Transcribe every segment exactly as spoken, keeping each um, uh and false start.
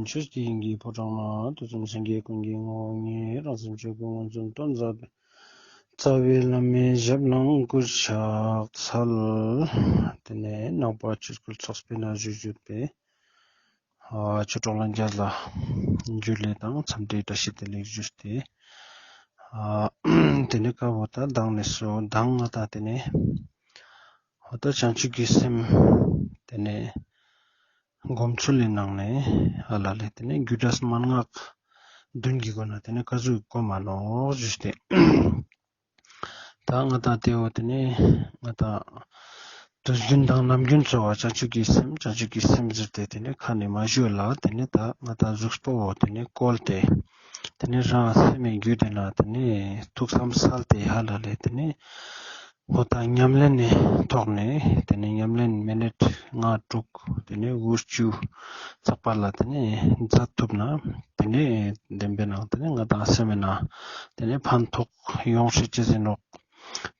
ཆོས་ཀྱི་དབྱིངས་ཀྱི་ཕོ་བྲང་ན། དུས་གསུམ་སངས་རྒྱས་ཀུན་གྱི་ངོ་བོ་ཉིད། རང་སེམས་ཆོས་སྐུ་མངོན་སུམ་སྟོན་མཛད་པའི། རྩ་བའི་བླ་མའི་ཞབས་ལ་གུས་ཕྱག་འཚལ། དེ་ནས་ནང་པ་ཆོས་སྐུལ་ཚོགས་པའི་ནང་བཞུགས་བཞུགས་པའི་ཨ་ཆོས་གྲོགས་ལྷན་རྒྱས་ལ་འཇུ་ལེ་དང་འཚམས་འདྲིའི་བཀྲ་ཤིས་བདེ་ལེགས་ཞུས་ཏེ། ཨ་དེ་ནས་ཀ་བོ་ད་མདང་ནས་སོ་མདང་ང་ད་དེ་ནས་འོ་ད་བྱང་ཆུབ་ཀྱི་སེམས་དེ་ནས་སྒོམ་ཚུལ་ལི་ནང་ནས་ཨ་ལ་ལེ་དེ་ནས་རྒྱུ་འབྲས་མན་ངག་བདུན་གྱི་སྒོ་ནས་དེ་ནས་ཀ་ཟུག་སྒོམ་མ་ནོག་ཞུས་ཏེ། ད་ང་ད་དེ་བོ་དེ་ནས་ང་ད་དུས་རྒྱུན་དང་ནམ་རྒྱུན་ཚོ་བ་བྱང་ཆུབ་ཀྱི་སེམས་བྱང་ཆུབ་ཀྱི་སེམས་ཟེར་ཏེ་དེ་ནས་ཁ་ནས་མ་ཞུ་ལ། དེ་ནས་ད་ང་ད་གཟུགས་པོ་བོ་དེ་ནས་བཀོལ་ཏེ་དེ་ནས་རང་སེམས་མི་རྒྱུད་དེ་ན་དེ་ནས་ཐུགས་བསམ་སལ་ཏེ་ཧ་ལ་ལེ་དེ་ནས་འོ་ད་ཉམས་ལེན་ནི་ཐོག་ནས་དེ་ནས་ཉམས་ལེན་མི་ནཊ་ལྔ་དྲུག་དེ་ནས་དགུ་བཅུ་ཚག་པ་ལ་དེ་ནས་མཛད་ཐུབ་ན་དེ་ནས་བདེན་པའི་ནང་དེ་ནས་ང་ད་སེམས་མི་ན་དེ་ནས་ཕན་ཐོགས་ཡོང་སྲིད་ཅེས་ཟེར་ནོག།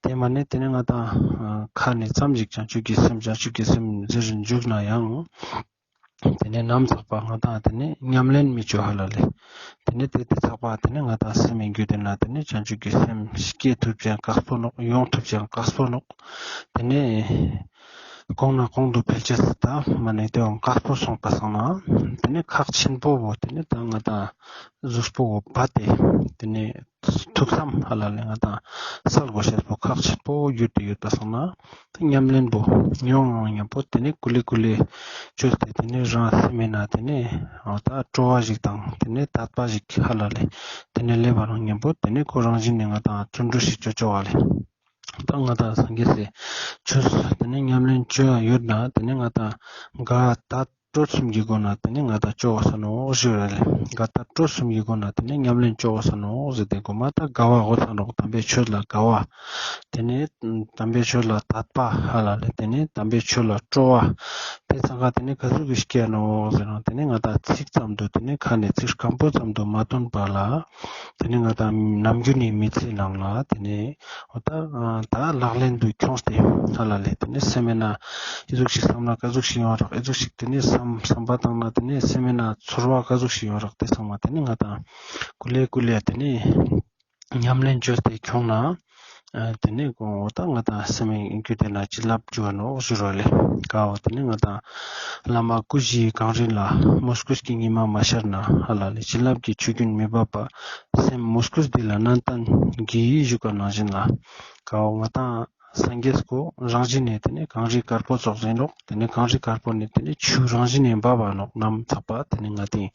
དེ་མ་ནས་དེ་ནས་ང་ད་ཁ་ནས་ཙམ་ཞིག་བྱང་ཆུབ་ཀྱི་སེམས་བྱང་ཆུབ་ཀྱི་སེམས་ཟེར་འཇུག་ན་ཡང་དེ་ནས་ནམ་ཚག་པ་ང་ད་དེ་ནས་ཉམས་ལེན་མི་བཅོ་ཧ་ལ་ལེ། དེ་ནས་དེ་དེ་ཚག་པ་དེ་ནས་ང་ད་སེམས་མི་རྒྱུད་དེ་ན་དེ་ནས་བྱང་ཆུབ་ཀྱི་སེམས་སྐྱེ་ཐུབ་ཅན་དཀགས་པོ་ནོག། ཡོང་ཐུབ་ཅན་དཀགས་པོ་ནོག། དེ་ནས་གོང་ན་གོང་དུ་འཕེལ་ཅེས་སི་ད་མ་ནས་དེ་བོ་དཀགས་པོ་སོང་པ་སང་ན་དེ་ནས་ཁག་ཆེན་པོ་བོ་དེ་ནས་ད་ང་ད་གཟུགས་པོ་བོ་བ་དེ་དེ་ནས་ཐུགས་བསམ་ཧ་ལ་ལེ་ང་ད་སལ་དགོས་ཤེས་པོ་ཁག་ཆེན་པོ་ཡོད་དེ་ཡོད་པ་སང་ན་ད་ཉམས་ལེན་པོ་ཡོང་ཡོང་མཉམ་པོ་དེ་ནས་ཀུ་ལེ་ཀུ་ལེ་བཅོས་ཏེ་དེ་ནས་རང་སེམས་མི་ན་དེ་ནས་འོ་ད་སྤྲོ་བ་ཞིག་དང་དེ་ནས་དད་པ་ཞིག་ཧ་ལ་ལེ་དེ་ནས་སླེབས་པ་རང་མཉམ་པོ་དེ་ནས་ཁོ་རང་བཞིན་ནས་ང་ད་བརྩོན་འགྲུས་ཤིག་བཅོ་བཅོ་བ་ལེ། ད་ང་ད་སངས་རྒྱས་སི་ཆོས་དེ་ནས་ཉམས་ལེན་བཅོ་ཡ་ཡོད་ན་དེ་ནས་ང་ད་དགའ་དད་སྤྲོ་གསུམ་གྱི་སྒོ་ན་དེ་ནས་ང་ད་བཅོ་བ་ས་ནོག་ཞུ་ར་ལེ། དགའ་དད་སྤྲོ་གསུམ་གྱི་སྒོ་ན་དེ་ནས་ཉམས་ལེན་བཅོ་བ་ས་ནོག་ཟེར་ཏེ་གོ་མ་ད་དགའ་བ་གོ་ས་ནོག། དམ་པའི་ཆོས་ལ་དགའ་བ། དེ་ནས་དམ་པའི་ཆོས་ལ་དད་པ་ཧ་ལ་ལེ། དེ་ནས་དམ་པའི་ཆོས་ལ་སྤྲོ་བ། དེ་ཚང་ཀ་དེ་ནས་ག་ཟུག་གི་སྐྱེ་ནོག་ཟེར་ན་དེ་ནས་ང་ད་ཚིག་ཙམ་དུ་དེ་ནས་ཁ་ནས་ཚིག་སྐམ་པོ་ཙམ་དུ་མ་བཏོན་པ་ལ། དེ་ནས་ང་ད་ནམ་རྒྱུན་ནས་མི་ཚེའི་ནང་ལ་དེ་ནས་འོ་ད་ད་ལག་ལེན་དུ་ཁྱོངས་ཏེ་ཧ་ལ་ལེ་དེ་ནས་སེམས་མེད་ན་ཨི་ཟུག་ཞིག་བསམ་ན་ག་ཟུག་ཞིག་ཡོང་རག། ཨི་ཟུག་ཞིག་དེ་ནས་བསམ་བསམ་པ་བཏང་ན་དེ་ནས་སེམས་མེད་ན་ཚོར་བ་ག་ཟུག་ཞིག་ཡོང་རག། དེ་ཚང་མ་དེ་ནས་ང་ད་ཀུ་ལེ་ཀུ་ལེ་དེ་ནས་ཉམས་ལེན་བཅོས་ཏེ་ཁྱོངས་ན། ཨ་དེ་ནས་གོ་འོ་ད་ང་ད་སེམས་མི་རྒྱུད་དེ་ན་བྱིན་རླབས་འཇུག་ག་ནོག་ཞུ་རོ་ལེ། ག་འོ་དེ་ནས་ང་ད་བླ་མ་སྐུ་བཞིའི་གངས་རི་ལ། མོས་གུས་ཀྱི་ཉི་མ་མ་ཤར་ན། ཧ་ལ་ལེ་བྱིན་རླབས་ཀྱི་ཆུ་རྒྱུན་མི་འབབ་པ། སེམས་མོས་གུས་འདི་ལ་ནན་ཏན་གྱིས་ཞུ་ག་ནང་བཞིན་ལ། ག་འོ་ང་ད་སངས་རྒྱས་ཀོ་རང་བཞིན་ནས་དེ་ནས་གངས་རི་དཀར་པོ་ཙོགས་ཡིན་ནོག། དེ་ནས་གངས་རི་དཀར་པོ་ནས་དེ་ནས་ཆུ་རང་བཞིན་ནས་འབབ་པ་ནོག། ནམ་ཚག་པ་དེ་ནས་ང་ཏིང་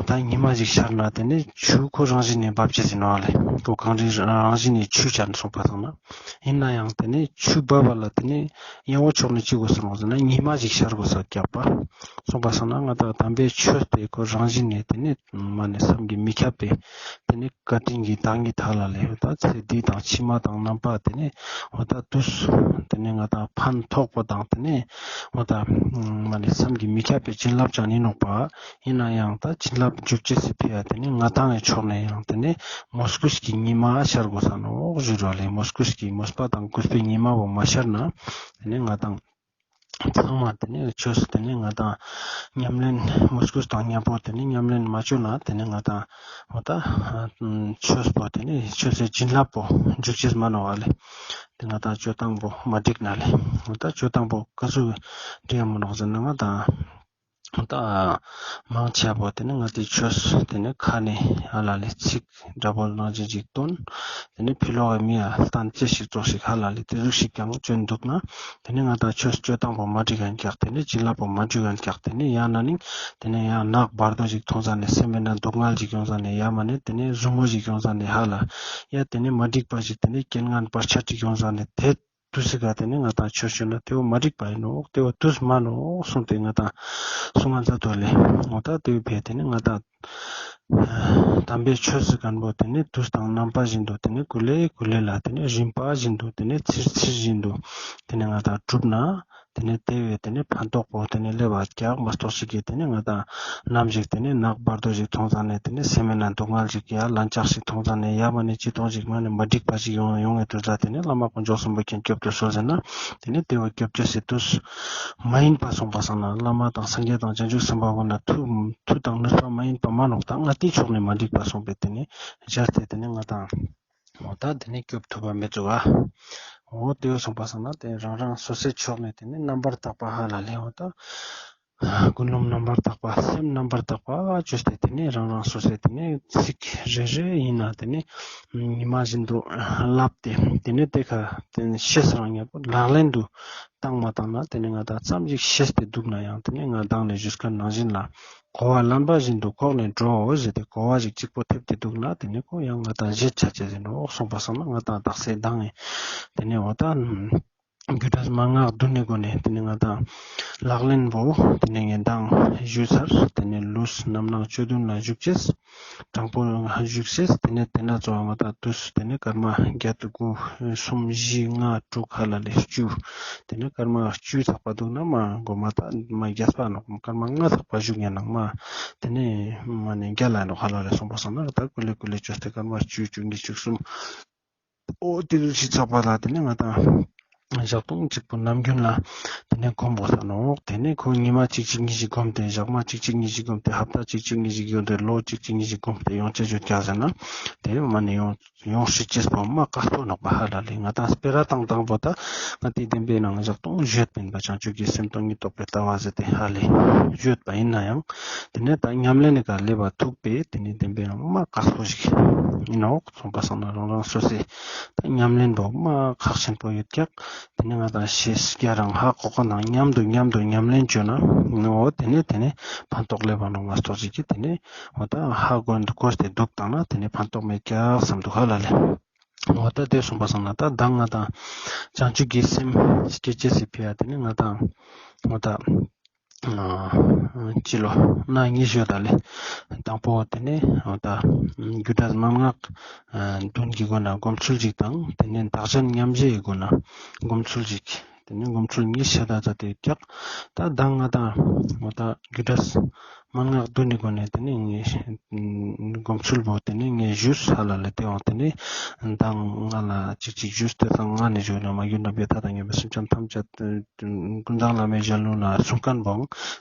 ད་ཉི་མ་ཞིག་ཤར་ན་དེ་ནས་ཆུ་ཁོ་རང་བཞིན་ནས་འབབ་ཅེས་ཡིན་ནོག་ལེ། ཁོ་གངས་རི་རང་བཞིན་ནས་ཆུ་ཆར་སོང་པ་སང་ན། ཡིན་ན་ཡང་དེ་ནས་ཆུ་འབབ་པ་ལ་དེ་ནས་གཡང་བོ་ཕྱོགས་ནས་ཅི་དགོས་སོང་ཟེར་ན་ཉི་མ་ཞིག་ཤར་དགོས་ས་རྒྱག་པ། སོང་པ་སང་ན་ང་ད་དམ་པའི་ཆོས་དེ་ཁོ་རང་བཞིན་ནས་དེ་ནས་མ་ནས་བསམ་གྱིས་མི་ཁྱབ་པའི་དེ་ནས་བཀའ་དྲིན་གྱི་བདག་ཉིད་ཧ་ལ་ལེ། འོ་ད་ཚེ་འདི་དང་ཕྱི་མ་དང་རྣམ་པ་དེ་ནས་འོ་ད་དུས་དེ་ནས་ང་ད་ཕན་ཐོགས་པོ་དང་དེ་ནས་འོ་ད་མ་ནས་བསམ་གྱིས་མི་ཁྱབ་པའི་བྱིན་རླབས་ཅན་ཡིན་ནོག་པ། ཡིན་ན་ཡང་ད་བྱིན་རླབས་འཇུག་ཅེས་སི་ཕི་ཡ་དེ་ནས་ང་ཏང་ངི་ཕྱོགས་ནས་ཡང་དེ་ནས་མོས་གུས་ཀྱི་ཉི་མ་ཤར་དགོས་ས་ནོག་ཞུ་རོ་ལེ། མོས་གུས་ཀྱི་མོས་པ་དང་གུས་པའི་ཉི་མ་བོ་མ་ཤར་ན་དེ་ནས་ང་ཏང་ཚང་མ་དེ་ནས་ཆོས་དེ་ནས་ང་ཏང་ཉམས་ལེན་མོས་གུས་དང་མཉམ་པོ་དེ་ནས་ཉམས་ལེན་མ་བཅོ་ན་དེ་ནས་ང་ཏང་འོ་ད་ཆོས་པོ་དེ་ནས་ཆོས་སི་བྱིན་རླབས་པོ་འཇུག་ཅེས་མ་ནོག་ལེ། དེ་ང་ཏང་བཅོ་སྟངས་པོ་མ་འགྲིག་ན་ལེ། འོ་ད་བཅོ་སྟངས་པོ་ག་ཚོད་འགྲིག་ཡ་མ་ནོག་ཟེར་ན་ང་ཏང་འོ་ད་མང་ཆེ་བོ་དེ་ནས་ང་ཏི་ཆོས་དེ་ནས་ཁ་ནས་ཧ་ལ་ལེ་ཚིག་འདྲ་པོ་ནང་བཞིན་ཅིག་བཏོན། དེ་ནས་ཕི་ལོག་གི་མི་ཡ་ལྟན་ཅེས་ཤིག་ཙོགས་ཤིག་ཧ་ལ་ལེ་དེ་ཟུག་ཤིག་ཀྱང་བཅོན་འདུག་ན། དེ་ནས་ང་ཏང་ཆོས་བཅོ་སྟངས་པོ་མ་འགྲིག་གན་ཀྱག། དེ་ནས་བྱིན་རླབས་པོ་མ་འཇུག་གན་ཀྱག། དེ་ནས་ཡང་ན་ནིང་དེ་ནས་ཡང་ནག་བར་དོ་ཞིག་མཐོང་ས་ནས་སེམས་མེད་ན་སྡུག་བསྔལ་ཞིག་ཡོང་ས་ནས་ཡ་མ་ནས་དེ་ནས་ཟུག་མོ་ཞིག་ཡོང་ས་ནས་ཧ་ལ་ཡ་དེ་ནས་མ་འགྲིག་པ་ཞིག་དེ་ནས་རྐྱེན་ངན་བར་ཆད་ཅིག་ཡོང་ས་ནས་དེ་དུས་སི་ག་དེ་ནས་ང་ཏང་ཆོས་བཅོ་ན་དེ་བོ་མ་འགྲིག་པ་ཡིན་ནོག། དེ་བོ་དུས་མ་ནོག་གསུངས་ཏེ་ང་ཏང་གསུང་ང་མཛད་དོ་ལེ། འོ་ད་དེ་བོ་ཕི་ཡ་དེ་ནས་ང་ཏང་དམ་པའི་ཆོས་སི་མགོན་པོ་དེ་ནས་དུས་དང་རྣམ་པ་བཞིན་དུ་དེ་ནས་ཀུ་ལེ་ཀུ་ལེ་ལ་དེ་ནས་རིམ་པ་བཞིན་དུ་དེ་ནས་ཚིར་ཚིར་བཞིན་དུ་དེ་ནས་ང་ཏང་བསྒྲུབས་ན་ དེ་ནས་དེ་བས་དེ་ནས་ཕན་ཐོགས་པོ་དེ་ནས་ལེབ་བ་རྒྱག་མ་གཏོགས་ཤིག་གི་དེ་ནས་ང་དང་ནམ་ཞིག་དེ་ནས་ནག་བར་དོ་ཞིག་མཐོང་ཙ་ནས་དེ་ནས་སེམས་ན་སྡུག་བསྔལ་ཞིག་ཡ་ལན་ཆགས་ཤིག་མཐོང་ཙ་ནས་ཡ་མ་ནས་ཅི་མཐོང་ཞིག་མ་ནས་མ་འགྲིག་པ་ཞིག་ཡོང་ཡོང་བའི་དུས་ལ་དེ་ནས་བླ་མ་དཀོན་མཆོག་གསུམ་པོ་མཁྱེན་སྐྱོབ་ཏུ་གསོལ་ཟེར་ན་དེ་ནས་དེ་བོ་སྐྱོབ་ཅེས་སི་དུས་མ་ཡིན་པ་སོང་པ་སང་ན་བླ་མ་དང་སངས་རྒྱས་དང་བྱང་ཆུབ་སེམས་དཔའ་བོ་ན་མཐུ་མཐུ་དང་ནུས་པ་མ་ཡིན་པ་མ་ནོག་ད་ང་དེའི་ཕྱོགས་ནས་མ་འགྲིག་པ་སོང་པས་དེ་ནས་བཞག་སྟེ་དེ་ནས་ང་དང་འོ་ད་དེ་ནས་སྐྱོབ་ཐུབ་པ་མེད་ཙོ་བ། འོ་དེ་བོ་སོང་པ་སང་ན་དེ་རང་རང་སོ་སོའི་ཕྱོགས་ནས་དེ་ནས་རྣམ་པར་དག་པ་ཧ་ལ་ལེ་འོ་ད། ཀུན་སློང་རྣམ་པར་དག་པ་སེམས་རྣམ་པར་དག་པ་བཅོས་ཏེ་དེ་ནས་རང་རང་སོ་སོའི་དེ་ནས་ཚིག་རེ་རེ་ཡིན་ན་དེ་ནས་ཉི་མ་བཞིན་དུ་ལབ་སྟེ་དེ་ནས་དེ་ཁ་དེ་ནས་ཤེས་རང་ཉག་པོ་ལག་ལེན་དུ་བཏང་མ་བཏང་ན་དེ་ནས་ང་དང་ཙམ་ཞིག་ཤེས་ཏེ་འདུག་ན་ཡང་དེ་ནས་ང་དང་ནས་ཞུས་ཁན་ནང་བཞིན་ལ་གོ་བ་ལེན་པ་བཞིན་དུ་ཁོག་ནས་འགྲོ་ཟེར་ཏེ་གོ་བ་ཞིག་གཅིག་པོ་ཐེབས་ཏེ་འདུག་ན་དེ་ནས་ཁོ་ཡང་ང་དང་བཞེད་ཆ་ཆེ་ཟེར་ནོ་སོང་པ་སང་ན་ང་དང་དག་སེ་དང་ངེ་དེ་ནས་འོ་ད། རྒྱུ་འབྲས་མན་ངག་བདུན་ནི་སྒོ་ནས་དེ་ནས་ང་དང་ལག་ལེན་པོ་དེ་ནས་ངས་དང་ཞུས་ཚར། དེ་ནས་ལུས་རྣམ་སྣང་སྤྱོད་བདུན་ལ་བཞུགས་ཅེས་དྲང་པོ་བཞུགས་ཅེས་དེ་ནས་དེ་ན་ཚོ་ང་དང་དུས་དེ་ནས་སྐར་མ་བརྒྱད་དགུ་གསུམ་བཞི་ལྔ་དྲུག་ཧ་ལ་ལས་བཅུ། དེ་ནས་སྐར་མ་བཅུ་ཚག་པ་འདུག་ན་མ་གོ་མ་ད་མ་རྒྱས་པ་ནོག་སྐར་མ་ལྔ་ཚག་པ་བཞུགས་ཉན་ནང་མ་དེ་ནས་མ་ནས་བརྒྱ་ལ་ནོག་ཧ་ལ་ལས་སོང་པ་སང་ན་ད་ཀུ་ལེ་ཀུ་ལེ་བཅོས་ཏེ་སྐར་མ་བཅུ་བཅུ་གཉིས་བཅུ་གསུམ། འོ་དེ་རུ་ཞིག་ཚག་པ་ལ་དེ་ནས་ང་དང་ཞག་སྟོང་གཅིག་པོ་ནམ་རྒྱུན་ལ་དེ་ནས་སྒོམ་དགོས་ས་ནོག་དེ་ནས་ཁོ་ཉི་མ་གཅིག་གཅིག་གཉིས་ཤིག་སྒོམ་སྟེ་ཞག་མ་གཅིག་གཅིག་གཉིས་ཤིག་སྒོམ་སྟེ་ཧབ་ཏ་གཅིག་གཅིག་གཉིས་ཤིག་སྒོམ་སྟེ་ལོ་གཅིག་གཅིག་གཉིས་ཤིག་སྒོམ་སྟེ་ཡོང་ཆ་ཞུ་རྒྱག་ཟེར་ན་དེ་མ་ནས་ཡོང་ཡོང་སྲིད་ཅེས་པོ་མ་དཀགས་པོ་ནོག་པ་ཧ་ལ་ལས་ང་དང་སྤེ་ར་དང་དང་པོ་ད་ང་དེ་བདེན་པའི་ནང་ཞག་སྟོང་བརྗོད་པིན་པ་བྱང་ཆུབ་ཀྱི་སེམས་སྟོང་ཉིད་རྟོགས་པའི་ལྟ་བ་ཟེར་ཏེ་ཧ་ལས་བརྗོད་པ་ཡིན་ན་ཡང་དེ་ནས་ད་ཉམས་ལེན་ནི་ཀ་ལེབ་བ་ཐུག་པས་དེ་ནས་བདེན་པའི་ནང་མ་དཀགས་པོ་ཞིག་ཡིན་ནོག་སོང་པ་སང་ན་རང་རང་སོ་སོའི་ད་ཉམས་ལེན་པོ་མ་ཁག་ཆེན་པོ་ཡོད་ཀྱག་དེ་ནས་ང་དང་ཤེས་རྒྱ་རང་ཧ་གོ་གོ་ནང་མཉམ་དུ་མཉམ་དུ་ཉམས་ལེན་བཅོས་ན་འོ་དེ་ནས་དེ་ནས་ཕན་ཐོགས་ལེབ་བ་ནོག་མ་གཏོགས་ཅིག་གི་དེ་ནས་འོ་ད་ཧ་གོ་འདུག་གོ་སྟེ་འདུག་བཏང་ན་དེ་ནས་ཕན་ཐོགས་མེད་ཀྱག་བསམ་འདུག་ཧ་ལ་ལས། འོ་ད་དེ་སོང་པ་སང་ན་ད་ད་ང་དང་བྱང་ཆུབ་ཀྱི་སེམས་སྐྱེ་ཅེས་སི་ཕི་ཡ་དེ་ནས་ང་དང་འོ་ད་ཅི་ལོ་ན་ངེས་ཤོས་ད་ལེ། དང་པོ་དེ་ནས་འོ་ད་རྒྱུ་འབྲས་མན་ངག་བདུན་གྱི་སྒོ་ན་སྒོམ་ཚུལ་ཅིག་དང་དེ་ནས་བདག་གཞན་མཉམ་བརྗེའི་སྒོ་ན་སྒོམ་ཚུལ་ཅིག་དེ་ནས་སྒོམ་ཚུལ་ཉིས་ཤད་ད་ཙ་དེ་ཀྱག་ད་ད་ང་དང་འོ་ད་རྒྱུ་འབྲས་མན་ངག་བདུན་ནི་སྒོ་ནས་དེ་ནས་ངས་སྒོམ་ཚུལ་བོ་དེ་ནས་ངས་ཞུས་ཧ་ལ་ལས་དེ་འོང་དེ་ནས་མདང་ང་ལ་ཅིག་ཅིག་ཞུས་ཏེ་དང་ང་ནས་ཞུས་ན་མ་གྱུར་ན་བེ་ཐ་དང་ཉམས་པའི་སེམས་ཅན་ཐམས་ཅད་ཀུན་བཟང་བླ་མའི་ཞལ་ལུང་ན་གསུང་མཁན་བོ་